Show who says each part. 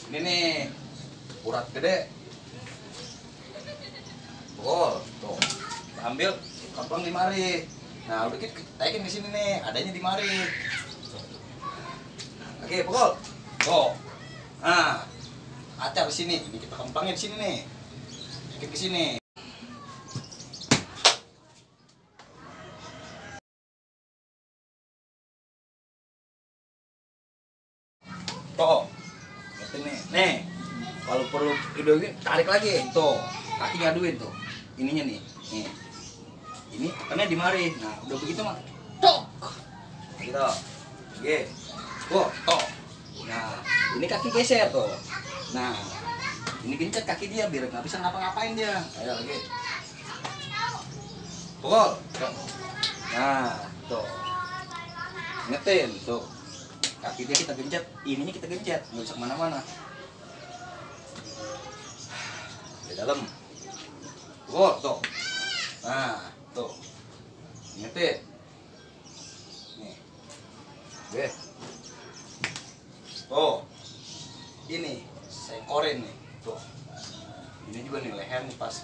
Speaker 1: Ini nih urat gede. Pukul tuh. Ambil kemplang di mari. Nah, udah kita taikin ke sini nih, adanya di mari. Oke, pukul. Tuh. Nah, acak di sini. Ini kita kemplangnya di sini nih. Taikin ke sini. Tuh. Gitu nih. Kalau perlu ini tarik lagi. Tuh. Kaki ngaduin tuh. Ininya nih. Nih. Ini karena di mari. Nah, udah begitu mah. Tok. Gitu. Oke. Tok. Nah, ini kaki geser tuh. Nah, ini gencet kaki dia biar nggak bisa ngapa-ngapain dia. Ayo lagi. Pukul. Tuh. Nah, tuh. Ingetin tuh. Kaki dia kita gencet, ininya kita gencet, nggak bisa kemana-mana. Di dalam. Pukul. Tuh. Nah, tuh. Ingetin. Nih. Oke. Tuh. Ini saya koren nih. Tuh. Ini juga nih leher nih pas